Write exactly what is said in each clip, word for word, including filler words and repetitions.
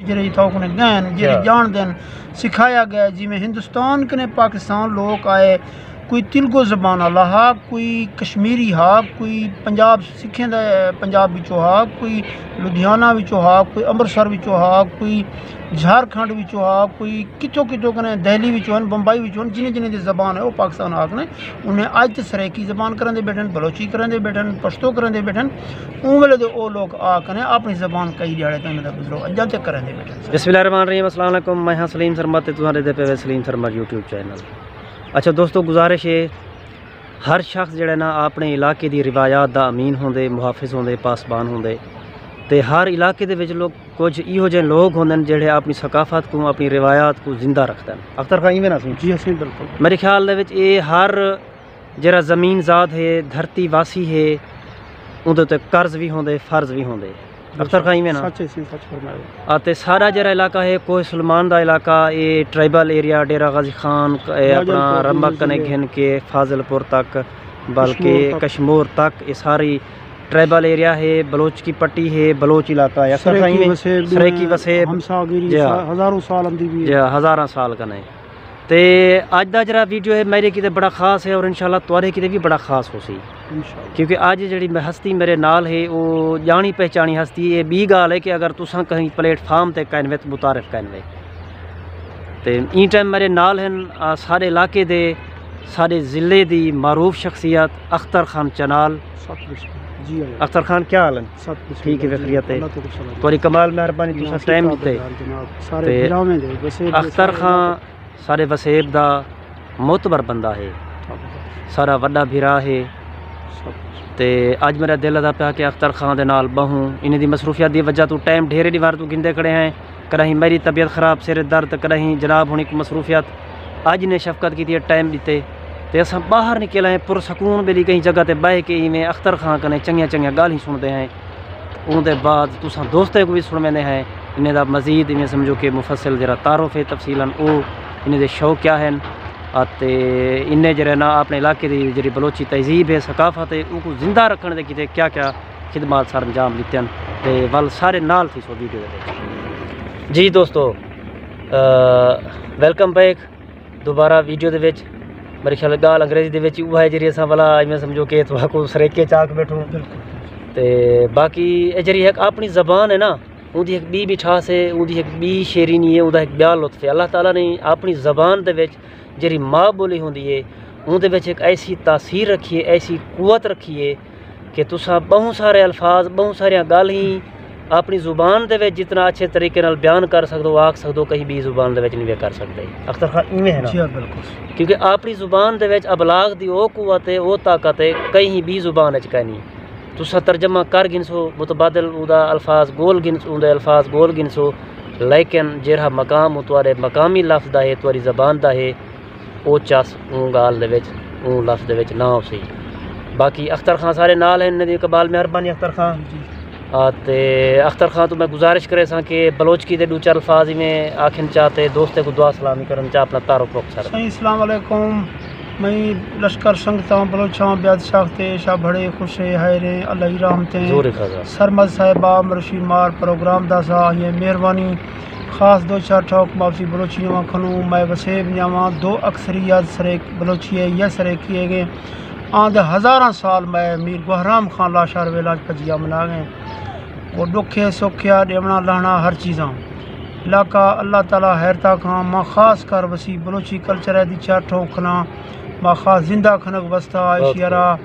جیڑھے اتھاؤ کنے ڳئن، جیڑھے ڄاݨدن، سکھایا ڳئے۔ جیویں ہندوستان کنے پاکستان لوک آئے، کوئی تلگو زبان آلا ہا، کوئی کشمیری ہا، کوئی پنجاب سکھیں دا، پنجاب وچوں ہا، کوئی لدھیانہ وچوں ہا، کوئی امرتسر وچوں ہا، کوئی جھارکھنڈ وچوں ہا، کوئی کتھوں کتھوں کنے، دہلی وچوں ہن، بمبئی وچوں ہن، جنہیں جنہیں دی زبان ہے، او پاکستان آکھنے۔ انہیں اڄ تے سرائیکی زبان کریندے ٻیٹھن، بلوچی کریندے ٻیٹھن، پشتو کریندے ٻیٹھن۔ اوں ویلے دے او لوک آکھنے اپݨی زبان کئی ݙیہاڑے تئیں، مطلب، بزرگ اڄاں تے کریندے ٻیٹھن۔ بسم اللہ الرحمن الرحیم۔ السلام علیکم، میں ہاں سلیم سرمد تے تساں ݙیہدے پئے وے سلیم سرمد یوٹیوب چینل۔ اچھا دوستو، گزارش ہے، ہر شخص جیڑھا نا اپݨے علاقے دی روایات دا امین ہوندے، محافظ ہوندے، پاسبان ہوندے، تے ہر علاقے دے وچ لوک کجھ ایہو جہے لوگ ہوندن جیڑھے اپݨی ثقافت کوں، اپݨی روایات کوں زندہ رکھدن۔ اختر خان، ایویں نہ سئیں؟ جی سئیں، بالکل۔ میرے خیال دے وچ اے ہر جیڑھا زمین ذات ہے، دھرتی واسی ہے، اوندے تے قرض وی ہوندے، فرض وی ہوندے۔ اختر خان، ایویں نہ؟ سچ ہے سئیں، سچ فرمایا۔ اتے سارا جیڑھا علاقہ ہے، کوہ سلیمان دا علاقہ، اے ٹرائبل ایریا، ڈیرہ غازی خان، اے راجن اپݨا پور رمبک کنے گھن کے فاضل پور تک، بلکہ کشمور تک۔ کشمور تک، اے ساری ٹرائبل ایریا ہے، بلوچ کی پٹی ہے، بلوچ علاقہ ہے۔ اختر خان، سرائیکی ایویں؟ وسیب، سرائیکی وسیب۔ ہمساگیری جی ہاں۔ سا-، ہزاروں سال اندی بھی ہے۔ جی ہاں، ہزاراں سال کنے۔ تے اڄ دا جیڑھا ویڈیو ہے، میرے کیتے بڑا خاص ہے اور انشاءاللہ تہاݙے کیتے بھی بڑا خاص ہوسی۔ انشاءاللہ۔ کیونکہ اڄ جیڑھی میں ہستی میرے نال ہے، او ڄاݨی پہچاݨی ہستی ہے۔ ٻی ڳالھ ہے کہ اگر تساں کہیں پلیٹ فارم تے کائن وے، متعارف کائن وے۔ تے ایں ٹائم میرے نال ہن، آ، ساݙے علاقے دے، ساݙے ضلع دی معروف شخصیت اختر خان چنال۔ ست بسم اللہ۔ جی آیا۔ اختر خان، کیا حال ہے؟ ست بسم ٹھیک ہے، اللہ جی، خیریت ہے؟ اللہ تعالیٰ سلامت۔ تہاݙی کمال مہربانی، تساں ٹائم ݙتے۔ جناب، سارے تے بھراویں دے، وسیب دے اختر سارے خان، ساݙے وسیب دا معتبر بندہ ہے، ساݙا وݙا بھرا ہے۔ تے اڄ میرا دل ادا پیا کہ اختر خان دے نال ٻہوں، انہیں دی مصروفیات دی وجہ توں ٹائم ڈھیرے ݙینہوار توں گھندے کھڑے ہیں، کݙاہیں میری طبیعت خراب، سر درد، کݙاہیں جناب ہݨی کوں مصروفیات۔ اڄ نے شفقت کیتی ہے، ٹائم ݙتے تے اساں ٻاہر نکل آئے، پر سکون ٻیلی کہیں جگہ تے ٻہہ کے ایویں اختر خان کنے چنگیاں چنگیاں ڳالھیں سݨدے ہیں۔ اوں دے بعد تساں دوستیں کوں وی سݨویندے ہیں، انہیں دا مزید ایویں سمجھو کہ مفصل جیڑھا تعارف ہے تفصیلاً، او انہیں دے شوق کیا ہن، اتے انہیں جیڑھے نا اپݨے علاقے دی جیڑھی بلوچی تہذیب ہے، ثقافت ہے، اوں کوں زندہ رکھݨ دے کیتے کیا کیا خدمات سر انجام ݙتے ہن، تے ول سارے نال تھیسو ویڈیو دے وچ۔ جی دوستو، آ، ویلکم بیک۔ دوبارہ ویڈیو دے وچ۔ میرے خیال ڳالھ انگریزی دے وچ اوہا ہے جیڑھی اساں ولا ایویں سمجھو کہ تہاکوں سرائیکی چ آکھ ٻیٹھوں۔ بالکل۔ تے باقی اے جیڑھی ہک اپݨی زبان ہے نا، اوندی ہک ٻی مٹھاس ہے، اوندی ہک ٻی شیرینی ہے، اوندا ہک ٻیا لطف ہے۔ اللہ تعالیٰ نے اپݨی زبان دے وچ جیڑھی ماء ٻولی ہوندی ہے، اوندے وچ ہک ایسی تاثیر رکھی ہے، ایسی قوت رکھی ہے کہ تساں ٻہوں سارے الفاظ، ٻہوں ساریاں ڳالھیں اپݨی زبان دے وچ جتنا اچھے طریقے نال بیان کر سڳدو، آکھ سڳدو، کہیں ٻی زبان دے وچ نہیں وے کر سڳدے۔ اختر خان، ایویں ہے نا؟ جی ہاں، بالکل۔ کیونکہ اپݨی زبان دے وچ ابلاغ دی او قوت ہے، او طاقت ہے، کہیں ٻی زبان وچ کائنی۔ تساں ترجمہ کر گھنسو، متبادل اوندا الفاظ ڳول گھنسو، اوندے الفاظ ڳول گھنسو، لیکن جیڑھا مقام او تہاݙے مقامی لفظ دا ہے، تہاݙی زبان دا ہے، او چس اوں ڳالھ دے وچ، اوں لفظ دے وچ نہ ہوسی۔ باقی اختر خان سارے نال ہن، انہیں دی قبال مہربانی اختر خان۔ جی۔ آ، تے اختر خان توں میں گزارش کریساں کہ بلوچکی دے ݙو چار الفاظ ایویں آکھن چا تے دوستیں کوں دعا سلامی کرن چا، اپݨا تعارف رکھ سر۔ سائیں، السلام علیکم۔ میں لشکر سنگتاں بلوچاں بیاد شاخ تے شاہ بھڑے خوشے حیریں اللہ ہی رحمتیں۔ زور خزاں۔ سرمد صاحبہ مرشی مار پروگرام دا سا یہ مہربانی۔ خاص دو چار ٹھوک ماوسی بلوچی نواں کھنوں، میں وسیب نیاواں دو اکثریت سریک بلوچی ہے یا سریکی ہے گے۔ آندے ہزاراں سال میں میر گوہرام خان لاشار ویلاں پجیا منا گئے۔ وہ ݙکھے سوکھیا ݙیوݨا لہݨا ہر چیزاں۔ علاقہ اللہ تعالیٰ حیرتا کھاں، ماں خاص کر وسی بلوچی کلچر ہے دی چار ٹھوک کھنا، ماں خاص زندہ کھنک وستا عائشی ارا۔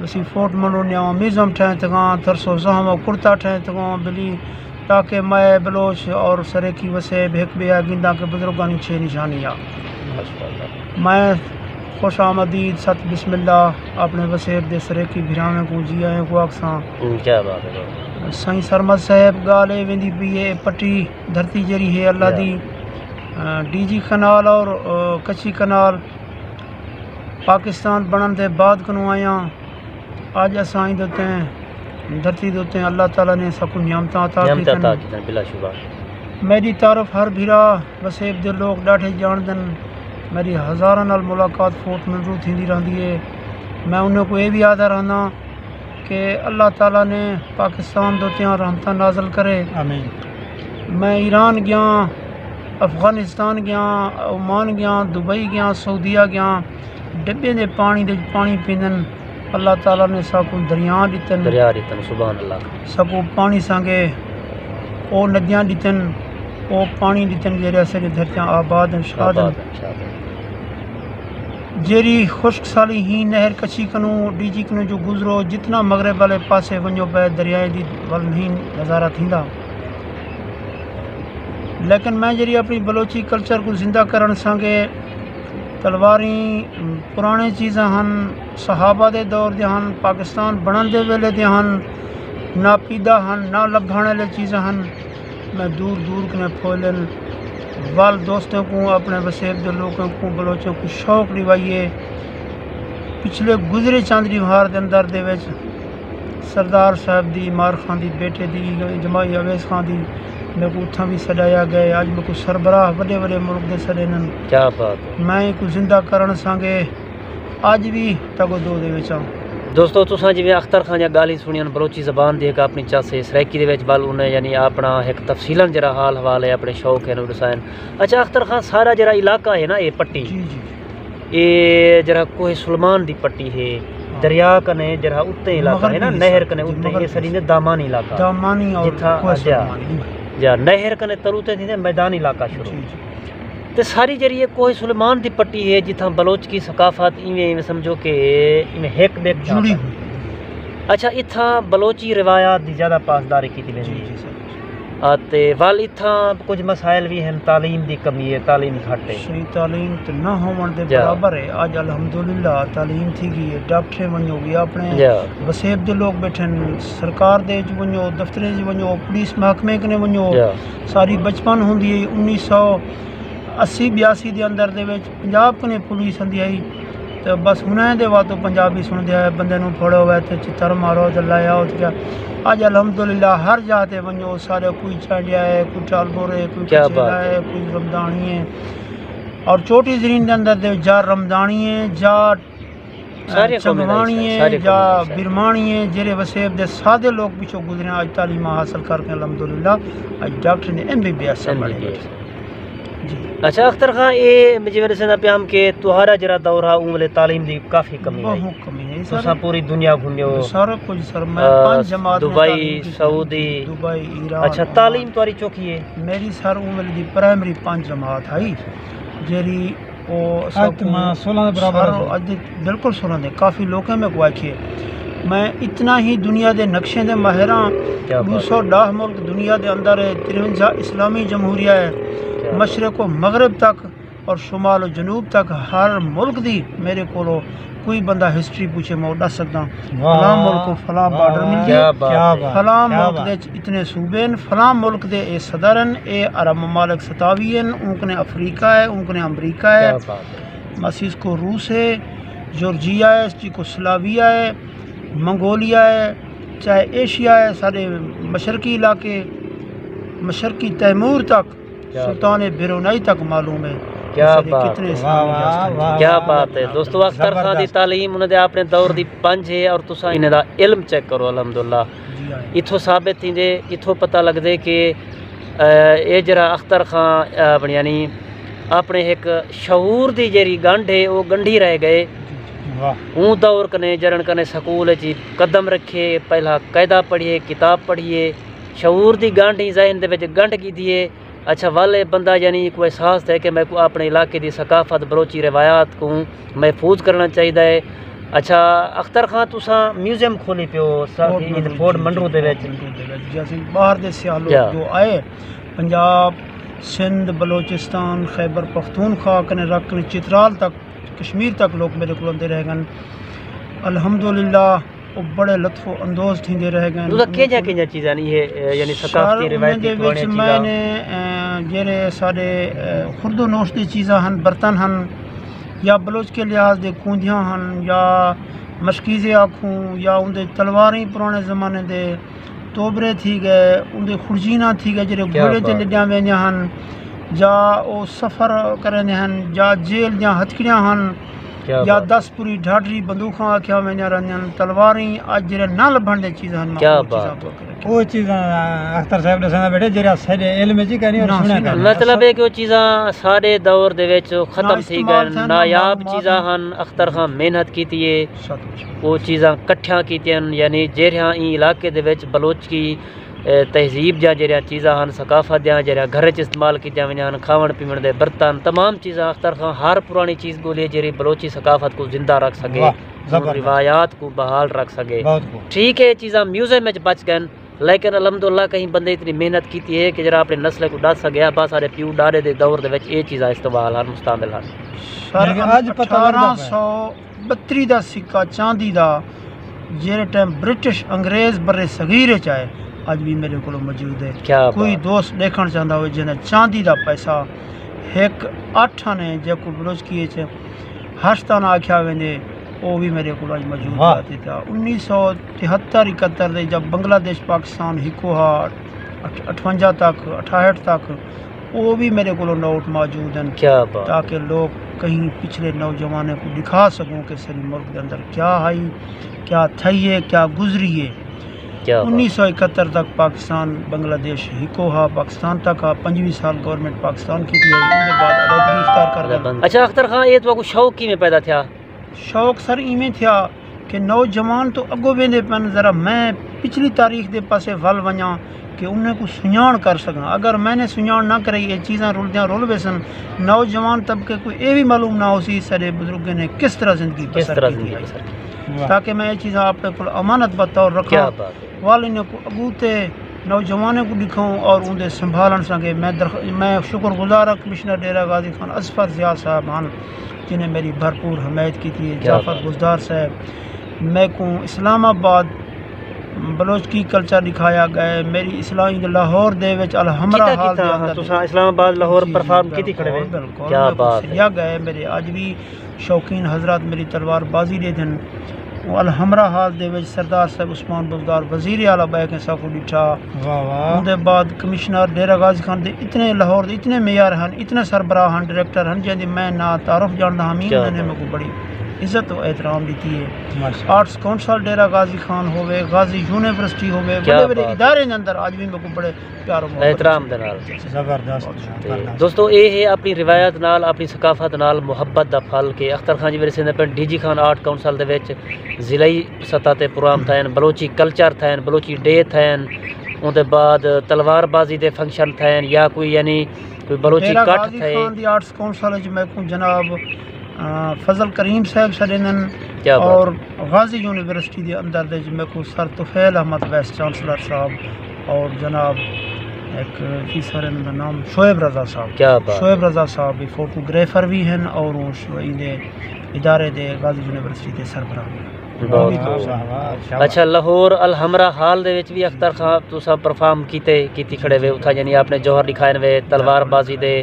وسی فورٹ منڈو نیاواں میوزیم ٹھائیں تھگاں، ترسو زہم و کرتا ٹھائیں تھگاں بلی، تاکہ میں بلوچ اور سریکی وسیب ہک ٻیا گنداں کہ بزرگانی چھ نشانی آ۔ میں خوش آمدید، ست بسم اللہ، اپݨے وسیب دے سریکی بھراویں کوں جی آئیں کوں آکھساں۔ ہوں، کیا بات ہے۔ سائیں سرمد صاحب، ڳالھ اے ویندی پئی اے، پٹی دھرتی جیڑھی ہے اللہ دی، آ، ڈی جی کنال اور، آ، کچھی کنال پاکستان بݨݨ دے بعد کنوں آیاں۔ اڄ اساں ایندے تے دھرتی دے اتے اللہ تعالیٰ نے ساکوں نعمتاں عطا نعمتاں کیتن۔ عطا کیتن، بلا شبہ۔ میݙی تعارف ہر بھرا وسیب دے لوک ݙاڈھے ڄاݨدن۔ میݙی ہزاراں نال ملاقات فورٹ منرو تھیندی رہندی ہے۔ میں انہیں کوں اے وی آہدا رہنداں کہ اللہ تعالیٰ نے پاکستان دے اتے رحمتاں نازل کرے۔ آمین۔ میں ایران ڳیاں، افغانستان ڳیاں، عمان ڳیاں، دبئی ڳیاں، سعودیہ ڳیاں، ڈٻے دے پاݨی دے پاݨی پیندن۔ اللہ تعالیٰ نے ساکوں دریا ݙتن۔ دریا ݙتن، سبحان اللہ۔ ساکوں پاݨی سانگے او ندیاں ݙتن، او پاݨی ݙتن جیڑھے اساݙے دھرتیاں آباد ہن، شاد ہن۔ آباد ہن، شاد ہن۔ جیڑھی خشک سالی ہی نہر کچھی کنوں، ڈی جی کنوں جو گزرو، جتنا مغرب والے پاسے ونڄو پئے، دریائے دی ول نہیں نظارہ تھیندا۔ لیکن میں جیڑھی اپݨی بلوچی کلچر کوں زندہ کرݨ سانگے تلواریں، پراݨے چیزاں ہن، صحابہ دے دور دیاں ہن، پاکستان بݨݨ دے ویلے دیاں ہن، ناپیدا ہن، نہ لبھݨ والے چیزاں ہن۔ میں دور دور کنے پھولن ول دوستیں کوں، اپݨے وسیب دے لوکیں کوں، بلوچیں کوں شوق ݙیوائیے۔ پچھلے گزرے چند ݙیہاڑ دے اندر دے وچ سردار صاحب دی، عمار خان دی بیٹے دی، جمائی اویس خان دی، میکوں اتھاں وی سݙایا ڳئے۔ اڄ میکوں سربراہ وݙے وݙے ملک دے سݙینن۔ کیا بات ہے۔ میں ایکوں زندہ کرݨ سانگے اڄ وی تگو دو دے وچ ہاں۔ دوستو، تساں جیویں اختر خان دیاں ڳالھیں سݨیاں، بلوچی زبان دی ہک اپݨی چس ہے، سرائیکی دے وچ ول انہیں یعنی اپݨا ہک تفصیلاً جیڑھا حال حوال ہے، اپݨے شوق ہے، انہوں ݙسائن۔ اچھا اختر خان، سارا جیڑھا علاقہ ہے نا، اے پٹی، جی، جی۔ اے جیڑھا کوہ سلیمان دی پٹی ہے، ہاں۔ دریا کنے جیڑھا اتیں علاقہ ہے نا، مغربی نہر حصہ، کنے جی، اتیں، اے مغربی سݙیندے حصہ۔ دامانی علاقہ۔ دامانی اور جتھاں کوہ اچھا۔ سلیمان۔ یا نہر کنے تر اتیں تھیندے میدانی علاقہ شروع۔ جی، جی۔ تے ساری جیڑھی اے کوہ سلیمان دی پٹی ہے، جتھاں بلوچ کی ثقافت ایویں، ایویں سمجھو کہ ایویں ہک ٻئے کوں جڑی ہوئی۔ اچھا، اتھاں بلوچی روایات دی زیادہ پاسداری کیتی ویندی جی، ہے۔ جی سر۔ آ، تے ول اتھاں کجھ مسائل وی ہن، تعلیم دی کمی ہے، تعلیم گھٹ ہے۔ صحیح، تعلیم تے نہ ہووݨ دے جا۔ برابر ہے۔ اڄ الحمدللہ تعلیم تھی ڳئی ہے، ڈاکٹریں ونڄو ڳیا اپݨے جا۔ وسیب دے لوک ٻیٹھن، سرکار دے وچ ونڄو، دفتریں وچ ونڄو، پولیس محکمے کنے ونڄو، جا۔ ساری بچپن ہوندی ہے انیس سو اسی ٻیاسی دے اندر دے وچ پنجاب کنے پولیس آندی ہئی، تے بس ہݨ دے واتوں پنجابی سݨدے آئے، بندے نوں پھڑو ہوئے تے چتر مارو تے لے آؤ تے کیا۔ اڄ الحمدللہ ہر جاہ تے ونڄو، سارے کوئی چانڈیا ہے، کوئی ٹالبور ہے، کوئی کیا کچیلا بات ہے۔ ہے، کوئی رمدانی ہے۔ اور چوٹی زرین دے اندر دے جا رمدانی ہے، جا سارے قومیں دا حصہ، چنگوانی ہے، سارے یا قومیں دا حصہ۔ برمانی ہے، جیڑھے وسیب دے سادے لوک پچھوں گزرے ہیں، اڄ تعلیماں حاصل کر کے الحمدللہ اڄ ڈاکٹر نے M B B S M B B S. بݨے۔ جی۔ اچھا اختر خان، اے جیویں ݙسیندا پیام کہ تہاݙا جیڑھا دور ہا، اوں ویلے تعلیم دی کافی کمی ہئی۔ بہت کمی ہے سر۔ تساں پوری دنیا گھمیو۔ سارا کچھ سر، میں آ، پنج جماعت نے دبئی، تعلیم کی۔ سعودی۔ دبئی، ایران، اچھا، عمان۔ تعلیم تہاݙی چوکھی ہے؟ میری سر اوں ویلے دی پرائمری پنج جماعت ہئی، جیڑھی او اڄ تے ساکوں ماں سولہ دے برابر سارو ہے۔ اڄ دے بالکل سولہ دے، کافی لوکیں میکوں آکھیے۔ میں اتنا ہی دنیا دے نقشیں دے ماہر ہاں۔ کیا بات ہے۔ ݙو سو ݙاہ ملک دنیا دے اندر ہے، ترونجا اسلامی جمہوریہ ہے، کیا بات۔ مشرق و مغرب تک اور شمال و جنوب تک ہر ملک دی میرے کولو کوئی بندہ ہسٹری پوچھے، میں او ݙس سڳداں۔ واہ۔ فلاں ملک کوں فلاں بارڈر ملی ہے، کیا بات ہے۔ فلاں ملک دے وچ اتنے صوبے ہن، فلاں ملک دے اے صدر ہن، اے عرب ممالک ستاوی ہن، اوں کنے افریقہ ہے، اوں کنے امریکہ ہے۔ کیا بات ہے۔ ماسیسکو روس ہے، جورجیا ہے، چیکوسلاویا ہے، منگولیا ہے، چاہے ایشیا ہے، سارے مشرقی علاقے، مشرقی تیمور تک، کیا بات۔ سلطان برونائی تک معلوم ہے۔ کیا بات ہے۔ کتنے اسلامی ریاستیں۔ واہ، واہ، کیا بات ہے۔ دوستو، اختر خان دی زبردست۔ تعلیم انہاں دے اپݨے دور دی پنج ہے اور تساں انہاں دا علم چیک کرو، الحمدللہ۔ جی ہاں۔ اتھوں ثابت تھیندے، اتھوں پتہ لڳدے کہ، اے، اے جیڑھا اختر خان، اے، اپݨے، یعنی اپݨے ہک شعور دی جیڑھی ڳنڈھ ہے، او ڳنڈھی رہ ڳئے۔ واہ۔ اوں دور کنے جݙݨ کنے سکول اچ قدم رکھیے، پہلا قاعدہ پڑھیے، کتاب پڑھیے، شعور دی ڳنڈھ ہی ذہن دے وچ ڳنڈھ ڳھدی ہے۔ اچھا، ول اے بندہ یعنی کوں احساس تھئے کہ میکوں اپݨے علاقے دی ثقافت، بلوچی روایات کوں محفوظ کرݨا چاہیدا ہے۔ اچھا اختر خان، تساں میوزیم کھولی پیو سا-، فورٹ عید منرو، فورٹ جی، منرو دے وچ۔ منرو دے وچ۔ جیسے باہر دے سیاح لوگ کیا؟ جو آئے، پنجاب، سندھ، بلوچستان، خیبر پختونخوا کنے رکھ کنے چترال تک، کشمیر تک لوگ میرے کول آندے رہ ڳن۔ الحمدللہ، او بڑے لطف اندوز تھیندے رہ ڳن۔ تساں کیجھا کیجھا چیزاں نہیں ہے، اے، یعنی ثقافتی، سر، روایتی، انہاں دے وچ پراݨیاں میں چیزاں؟ نے، اے، جیڑھے ساݙے، اے، خورد و نوش دی چیزاں ہن، برتن ہن، یا بلوچ کے لحاظ دے کوندیاں ہن، یا مشکیزے آکھوں، یا اوندے تلواریں پراݨے زمانے دے، توبرے تھی ڳئے، اوندے خرجیناں تھی ڳئے، جیڑھے کیا گھوڑے تے بات۔ لݙیاں ویندیاں ہن، یا او سفر کریندے ہن، یا جیل دیاں ہتھکڑیاں ہن، کیا یا بات۔ دس پوری ڈھاڈری بندوخاں آکھیا ویندیاں رہندیاں ہن، تلواریں اڄ جیڑھے نہ لبھݨ دے چیزاں ہن، میں کیا او چیزاں بات۔ پور کر کے او چیزاں اختر صاحب ݙسیندا ٻیٹھے جیڑھا ساݙے علم وچ ہی کائنی اور نہ سݨیا سݨیا۔ کائنی۔ مطلب ہے کہ او چیزاں ساݙے دور دے وچ ختم تھی ڳئن، نہ استعمال تھین، نہ نایاب معلومات چیزاں ہن۔ ہن، اختر خان محنت کیتی ہے، شاباش۔ او چیزاں کٹھیاں کیتیاں ہن، یعنی جیڑھیاں ایں علاقے دے وچ بلوچی اے، تہذیب دیاں جیڑھیاں چیزاں ہن، ثقافت دیاں جیڑھیاں گھر اچ استعمال کیتیاں ویندیاں ہن، کھاوݨ پیوݨ دے برتن، تمام چیزاں اختر خان ہر پراݨی چیز ڳولی ہے جیڑھی بلوچی ثقافت کوں زندہ رکھ سڳے، واہ، زبردست۔ روایات کوں بحال رکھ سڳے۔ بہت خوب۔ ٹھیک ہے، اے چیزاں میوزیم وچ بچ ڳئن، لیکن الحمدللہ کہیں بندے اتنی محنت کیتی ہے کہ جیڑھا اپݨے نسل کوں ݙس سڳے، ابا ساݙے پیو ݙاݙے دے دور دے وچ اے چیزاں استعمال ہن، مستعمل ہن۔ سر، یعنی کہ اڄ پتہ لڳدا پئے۔ اٹھارہ سو ٻتری دا سکہ چاندی دا، جیڑھے ٹائم برٹش انگریز بر صغیر اچ آئے، اڄ وی میݙے کولوں موجود ہے۔ کیا کوئی بات۔ دوست ݙیکھݨ چاہندا ہوئے جنہیں چاندی دا پیسہ ہک اٹھ آنے، جیکوں بلوچکی اچ ہشت آنا آکھیا ویندے، او وی میݙے کولوں اڄ موجود واہ۔ ہے۔ تے انیس سو تہتر اکہتر دے جب بنگلہ دیش پاکستان ہکو ہا، اٹھ-، اٹھونجا تک، اٹھاہٹھ تک، او وی میݙے کولوں نوٹ موجود ہن، کیا بات۔ تاکہ لوگ کہیں پچھلے نوجوانیں کوں ݙکھا سڳوں کہ ساݙے ملک دے اندر کیا ہئی، کیا تھئی ہے، کیا گزری ہے۔ کیا بات۔ انیس سو اکہتر تک پاکستان، بنگلہ دیش ہکو ہا، پاکستان تک ہا، پنجویہہ سال گورنمنٹ پاکستان کیتی ہئی، اوندے بعد علیحدگی اختیار کر ڳئی۔ اچھا اختر خان، اے تہاکوں شوق کیویں پیدا تھیا؟ شوق سر ایویں تھیا کہ نوجوان تاں اڳوں ویندے پن، ذرا میں پچھلی تاریخ دے پاسے ول ونڄاں کہ انہیں کوں سنڄاݨ کر سڳاں۔ اگر میں نے سنڄاݨ نہ کرائی، اے چیزاں رلدیاں رل ویسن، نوجوان طبقے کوں اے وی معلوم نہ ہوسی ساݙے بزرگیں نے کس طرح زندگی کس بسر طرح کیتی زندگی ہے۔ بسر کیتی۔ واہ۔ تاکہ میں اے چیزاں اپݨے کول امانت بطور رکھاں۔ کیا بات ہے۔ ول انہیں کوں اڳوں تے نوجوانیں کوں ݙکھاؤں اور اوندے سنبھالݨ سانگے میں درخ-، میں شکر گزار ہاں کمشنر ڈیرہ غازی خان اظفر ضیاء صاحب ہن، جنہیں میݙی بھرپور حمایت کیتی ہے۔ کیا جعفر بات۔ بزدار صاحب، میکوں اسلام آباد بلوچکی کلچر ݙکھایا ڳئے، میݙی اسلام لاہور دے وچ الحمرا کیتا، ہال دے کیتا، اندر تساں اسلام آباد لاہور جی، جی، پرفارم کیتی کھڑے وے۔ بالکل، بالکل، کیا میکوں بات ہے۔ سݙیا ڳئے، میݙے اڄ وی شوقین حضرات میݙی تلوار بازی ݙیدھن۔ او الحمرا ہال دے وچ سردار صاحب عثمان بزدار وزیر اعلیٰ ٻہہ کے ساکوں ݙٹھا۔ واہ واہ۔ اوندے بعد کمشنر ڈیرہ غازی خان دے اتنے لاہور دے اتنے میئر ہن، اتنے سربراہ ہن، ڈائریکٹر ہن، جنہیں میں نہ تعارف ڄاݨدا ہاں، کیا انہاں نے بات۔ میکوں بڑی عزت و احترام ݙتی ہے۔ ماشاءاللہ۔ آرٹس کونسل ڈیرہ غازی خان ہووے، غازی یونیورسٹی ہووے، کیا وݙے وݙے بات۔ ادارے دے اندر اڄ وی میکوں بڑے پیار و محبت احترام دے نال۔ زبردست۔ تے زبردست۔ دوستو، اے ہے اپݨی روایت نال، اپݨی ثقافت نال محبت دا پھل کہ اختر خان جی میݙے سیندے پن، D G Khan art council دے وچ ضلعی سطح تے پروگرام تھئن، بلوچی کلچر تھئن، بلوچی ڈے تھئن، اوندے بعد تلوار بازی دے فنکشن تھئن یا کوئی یعنی کوئی بلوچی ڈیرہ کٹھ غازی تھئے۔ خان دی آرٹس کونسل وچ میکوں جناب آ، فضل کریم صاحب سݙیندن۔ کیا بات۔ اور غازی یونیورسٹی دے اندر دے وچ میکوں سر طفیل احمد وائس چانسلر صاحب اور جناب ہک کی سر انہاں دا نام شعیب رضا صاحب۔ کیا بات۔ شعیب رضا صاحب وی فوٹوگرافر وی ہن اور او ش-، ایندے ادارے دے غازی یونیورسٹی دے سربراہ وی ہن۔ بہت۔ واہ، واہ، واہ، شاباش۔ اچھا، لاہور الحمرا ہال دے وچ وی اختر خان تساں پرفارم کیتے، کیتی کھڑے وے، اتھاں یعنی اپݨے جوہر ݙکھائن وے، تلوار بازی دے۔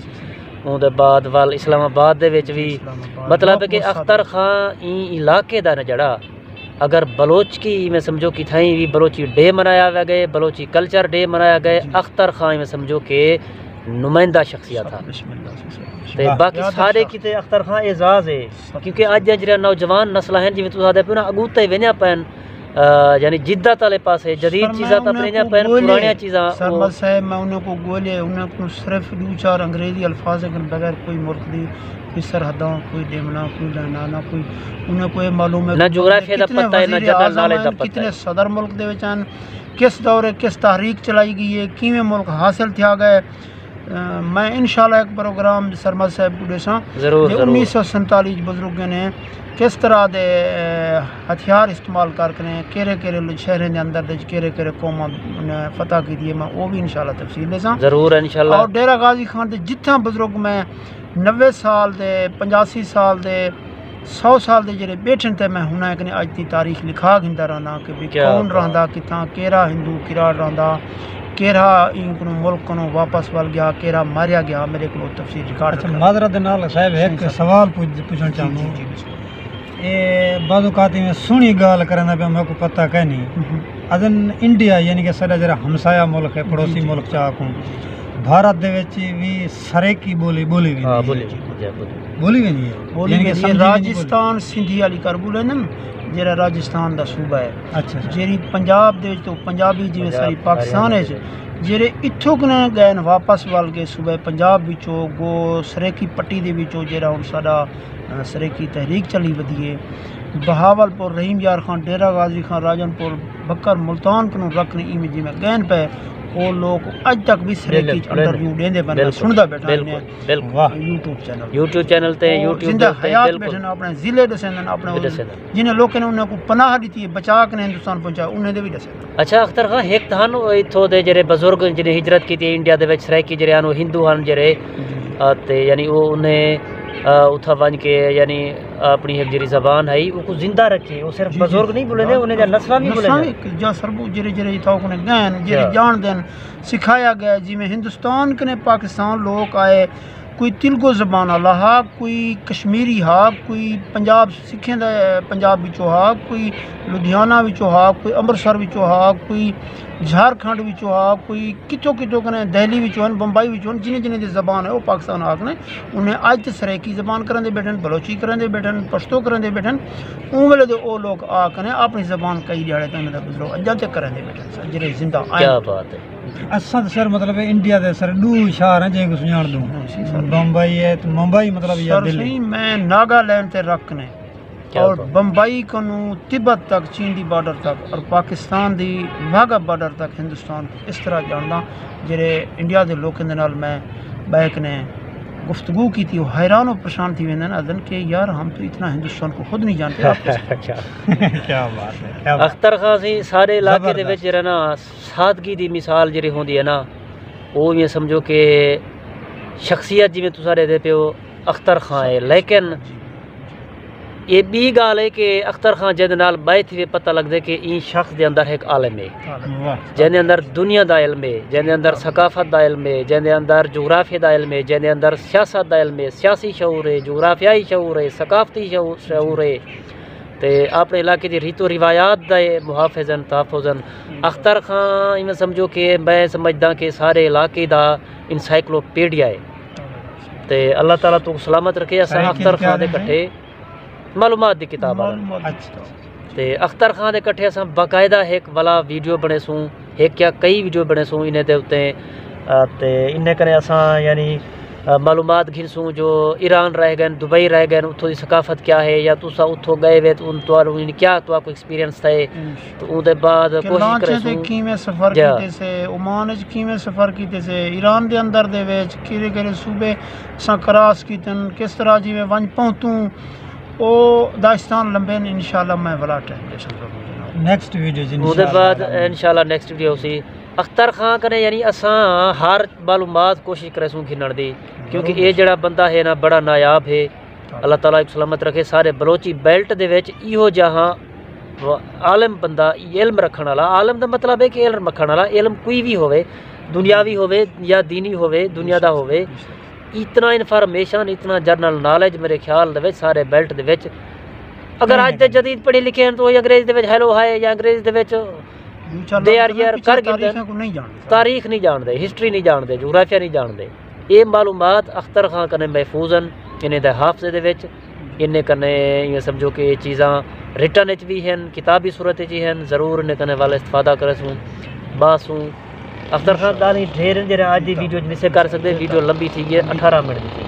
اوں دے بعد ول اسلام آباد دے وچ وی، اسلام آباد، مطلب ہے کہ بہت اختر سارے۔ خان ایں علاقے دا نہ جڑا، اگر بلوچکی میں سمجھو کتھائیں وی بلوچی ڈے منایا ویا ڳئے، بلوچی کلچر ڈے منایا ڳئے، جی۔ اختر خان میں سمجھو کہ نمائندہ شخصیت ہا۔ بسم اللہ، بسم اللہ۔ تے واہ۔ باقی یاد سارے اچھا۔ کیتے اختر خان اعزاز ہے، کیونکہ اڄ جیڑھا نوجوان نسل ہیں، جویں تساں آہدے پیو نا، اڳوں تے ویندیاں پئن، آ، یعنی جدت والے پاسے جدید چیزاں تاں پریندیاں پئن، پراݨیاں چیزاں۔ سرمد صاحب، میں انہاں کوں ڳولے، انہاں کوں صرف ݙو چار انگریزی الفاظ کن بغیر کوئی ملک دی کوئی سرحداں، کوئی ڈیمنا، کوئی لائناں، نہ کوئی انہاں کوں اے معلوم ہے نہ کہ جغرافیہ دا پتہ ہے، نہ جنرل نالج دا پتہ ہے۔ کتنے صدر ملک دے وچ ہن، کس دور ہے، کس تحریک چلائی ڳئی ہے، کیویں ملک حاصل تھیا ڳئے۔ اے، میں انشاءاللہ ہک پروگرام سرمد صاحب کوں ݙیساں۔ ضرور، ضرور۔ انیس سو سینتالیس بزرگیں نے کس طرح دے، اے، ہتھیار استعمال کر کے کیڑھے کیڑھے شہریں دے اندر دے کیڑھے کیڑھے قوماں نے فتح کیتی ہے، میں او وی انشاءاللہ تفصیل ݙیساں۔ ضرور، انشاءاللہ۔ اور ڈیرہ غازی خان دے جتھاں بزرگ میں نوے سال دے، پچاسی سال دے، سو سال دے جیڑھے ٻیٹھن تے میں ہݨ اکنے اڄ دی تاریخ لکھا گھندا رہنا کہ بھئی کیا بات۔ کون رہندا، کتھاں، کیڑھا ہندو کراڑ رہندا، کیڑھا ایں کنوں ملک کنوں واپس ول ڳیا، کیڑھا ماریا ڳیا، میݙے کول تفصیل ریکارڈ اچھا، رکھا۔ معذرت دے نال صاحب، ہک سائیں صاحب۔ سوال پچھ-، پچھݨ جی، چاہندوں۔ جی، جی، بسم اللہ۔ اے بعض اوقات میں سُݨی ڳالھ کریندا پیا، میکوں پتہ کائنی۔ ہوں۔ اذن انڈیا، یعنی کہ ساݙا جیڑھا ہمسایہ ملک ہے، جی، پڑوسی جی۔ ملک چا آکھوں۔ جی، جی۔ بھارت دے وچ وی سرائیکی ٻولی ٻولی ویندی ہاں ہے۔ ٻولی ویندی ہے، ٻولی۔ ٻولی ویندی ہے۔ ٻولی یعنی کہ ویندی ہے۔ سمجھی ویندی ٻولی۔ راجستھان سندھی والی کر ٻولے نا، جیڑھا راجستھان دا صوبہ ہے۔ اچھا، اچھا۔ جیڑھی پنجاب دے وچ تو پنجابی جیویں پنجاب، ساری پاکستان ہریانہ وچ، دے وچ۔ جیڑھے اتھوں کنے ڳئن واپس ول کے صوبہ پنجاب وچوں گو سرائیکی پٹی دے وچوں جیڑھا ہݨ ساݙا، اے، سرائیکی تحریک چلی ودی ہے۔ بہاول پور، رحیم یار خان، ڈیرہ غازی خان، راجن پور، بکر، ملتان کنوں رکھ نے ایویں جیویں ڳئن پئے، او لوک اڄ تک وی سرائیکی اچ بالکل، انٹرویو ݙیندے پئن، میں بالکل، سݨدا ٻیٹھاں بالکل، انہیں بالکل۔ واہ۔ یوٹیوب چینل تے، او یوٹیوب زندہ دے اُتے، حیات بالکل۔ ٻیٹھن، اپݨے ضلع ݙسیندن، اپݨے او ݙسیندن۔ جنہیں لوکیں نے انہیں کوں پناہ ݙتی ہے، بچا کے نے ہندوستان پہنچایا، انہیں دے وی ݙسیندن۔ اچھا اختر خان، ہک تاں ہن اتھوں دے جیڑھے بزرگ جنہیں ہجرت کیتی انڈیا دے وچ، سرائیکی جیڑھے ہن، او ہندو ہن جیڑھے، جی۔ آ، تے یعنی او انہیں، آ، اتھاں ونڄ کے یعنی اپݨی ہک جیڑھی زبان ہئی، اوکوں زندہ رکھے۔ او صرف جی، جی۔ بزرگ نہیں بھلیندے، انہیں دیاں نسلاں وی نسلاں بھلیندیاں۔ وی جا سربو جیڑھے، جیڑھے اتھاں اوکوں ڳئن، جیڑھے ہاں۔ ڄاݨدن، سکھایا ڳئے، جیویں ہندوستان کنے پاکستان لوک آئے، کوئی تیلگو زبان والا ہا، کوئی کشمیری ہا، کوئی پنجاب سکھیں دا، پنجاب وچوں ہا، کوئی لدھیانہ وچوں ہا، کوئی امرتسر وچوں ہا، کوئی جھارکھنڈ وچوں ہا، کوئی کتھوں کتھوں کنے، دہلی وچوں ہن، بمبئی وچوں ہن، جنہیں جنہیں دی زبان ہے، او پاکستان آ کنے، انہیں اڄ تے سرائیکی زبان کریندے ٻیٹھن، بلوچی کریندے ٻیٹھن، پشتو کریندے ٻیٹھن، اوں ویلے دے او لوک آ کنے اپݨی زبان کئی ݙیہاڑے تاں انہیں دا گزرو اڄاں تے کریندے ٻیٹھن، جیڑھے زندہ آئن۔ کیا بات ہے۔ اساں تے سر مطلب انڈیا دے سر ݙو شہر ہیں جیں کوں سنڄاݨدوں۔ ہاں، جی سر۔ بمبئی ہے تے ممبئی مطلب یا سر دلی۔ سائیں، میں ناگالینڈ تے رکھ نے کیا اور بات۔ بمبئی کنوں تبت تک، چین دی بارڈر تک اور پاکستان دی واہگہ بارڈر تک ہندوستان کوں اس طرح ڄاݨداں، جیڑھے انڈیا دے لوکیں دے نال میں ٻہہ کنے گفتگو کیتی، او حیران و پریشان تھی ویندن، آہدن کہ یار ہم تو اتنا ہندوستان کو خود نہیں جانتے، آپ کیسے جانتے؟ کیا، کیا بات ہے، کیا بات۔ اختر خان سئیں، ساݙے علاقے دے زبردست۔ وچ جیڑھا نا سادگی دی مثال جیڑھی ہوندی ہے نا، او ایویں سمجھو کہ شخصیت جیویں تساں ݙیہدے پیو اختر خان ہے، لیکن اے ٻی ڳالھ ہے کہ اختر خان جیندے نال ٻہہ تھیوے پتہ لڳدے کہ ایں شخص دے اندر ہک عالم ہے، واہ۔ جیندے اندر دنیا دا علم ہے، جیندے اندر ثقافت دا علم ہے، جیندے اندر جغرافیہ دا علم ہے، جیندے اندر سیاست دا علم ہے، سیاسی شعور ہے، جغرافیائی شعور ہے، ثقافتی شعور، شعور ہے۔ تے اپݨے علاقے دی ریت و روایات دا اے محافظ ہن، تحفظ ہن۔ اختر خان ایویں سمجھو کہ میں سمجھداں کہ سارے علاقے دا انسائیکلوپیڈیا ہے۔ تے اللہ تعالیٰ توں سلامت رکھے۔ اساں سائیں اختر خان دے کٹھے معلومات دی کتاب آ۔ معلومات دی کتاب۔ تے اختر خان دے کٹھے اساں باقاعدہ ہک ولا ویڈیو بݨیسوں، ہک یا کئی ویڈیو بݨیسوں انہیں دے اُتے، آ، تے انہیں کنے اساں یعنی، آ، معلومات گھنسوں جو ایران رہ ڳئن، دبئی رہ ڳئن، اتھوں دی ثقافت کیا ہے یا تساں اتھوں ڳئے وے تے ان تہاݙوں یعنی کیا تہاݙا کوئی ایکسپیرینس تھئے۔ تے اوندے بعد کوشش کریسوں۔ کراچی تے کیویں سفر کیتے سے، عمان اچ کیویں سفر کیتے سے، ایران دے اندر دے وچ کیڑھے کیڑھے صوبے اساں کراس کیتن، کس طرح جیویں ونڄ پہنتوں، او داستان لمبے ہن، انشاءاللہ میں ولا ٹائم ݙیساں ضرور جناب۔ نیکسٹ ویڈیو جی، اوندے بعد انشاءاللہ نیکسٹ ویڈیو ہوسی۔ اختر خان کنے یعنی اساں ہر معلومات کوشش کریسوں گھنݨ دی، کیونکہ اے جیڑھا بندہ ہے نا بڑا نایاب ہے۔ اللہ تعالیٰ ایکوں سلامت رکھے۔ سارے بلوچی بیلٹ دے وچ ایہو جہاں عالم بندہ، علم رکھݨ والا، عالم دا مطلب ہے کہ علم رکھݨ والا، علم کوئی وی ہووے، دنیاوی ہووے یا دینی ہووے، دنیا دا ہووے، اتنا انفارمیشن، اتنا جنرل نالج میرے خیال دے وچ سارے بیلٹ دے وچ، اگر اڄ دے جدید پڑھے لکھے ہن تو انگریزی دے وچ ہیلو ہائے یا انگریزی دے وچ دے آر یار کر گھندن۔ تاریخ نہیں ڄاݨدے، ہسٹری نہیں ڄاݨدے، جغرافیہ نہیں ڄاݨدے۔ اے معلومات اختر خان کنے محفوظ ہن، انہیں دے حافظے دے وچ، انہیں کنے ایویں سمجھو کہ اے چیزاں ریٹن اچ وی ہن، کتابی صورت اچ وی ہن، ضرور انہیں کنے ول استفادہ کریسوں، ٻہسوں۔ اختر خان ڳالھیں ڈھیر ہن جیڑھے اڄ دی ویڈیو اچ نسے کر سڳدے، ویڈیو لمبی تھی ڳئی ہے، اٹھارہ منٹ دی۔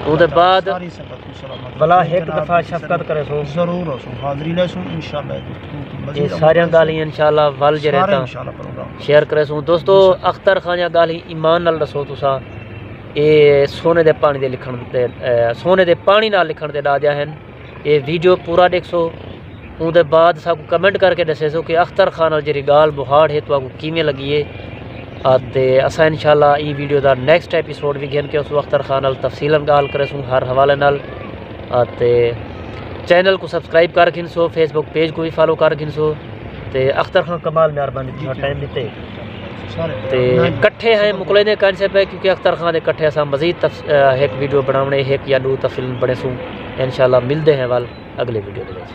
اوندے بعد ولا ہک دفعہ شفقت کریسو۔ ضرور ہوسوں، حاضری لیسوں، انشاءاللہ گفتگو کوں مزید اے ساریاں ڳالھیں انشاءاللہ ول جیڑھے تاں شیئر کریسوں۔ دوستو، اختر خان دیاں ڳالھیں ایمان نال ݙسو تساں، اے سونے دے پاݨی دے لکھݨ تے، اے، سونے دے پاݨی نال لکھݨ تے ݙاہدیاں ہن۔ اے ویڈیو پورا ݙیکھسو، اوندے بعد ساکوں کمنٹ کر کے ݙسیسو کہ اختر خان نال جیڑھی ڳالھ مہاڑ ہے تہاکوں کیویں لڳی ہے۔ آ، تے اساں انشاءاللہ ایں ویڈیو دا نیکسٹ ایپیسوڈ وی گھن کے اسوں اختر خان نال تفصیلاً ڳالھ کریسوں ہر حوالے نال۔ آ، تے چینل کوں سبسکرائب کر گھنسو، فیس بک پیج کوں وی فالو کر گھنسو۔ تے اختر خان کمال مہربانی تساں ٹائم ݙتے۔ تے کٹھے ہیں مکلیندے کائنی سے پئے، کیونکہ اختر خان دے کٹھے اساں مزید تفص-، آ، ہک ویڈیو بݨاوݨے، ہک یا ݙو تفصیلاً بݨیسوں۔ انشاءاللہ ملدے ہیں ول اڳلے ویڈیو دے وچ۔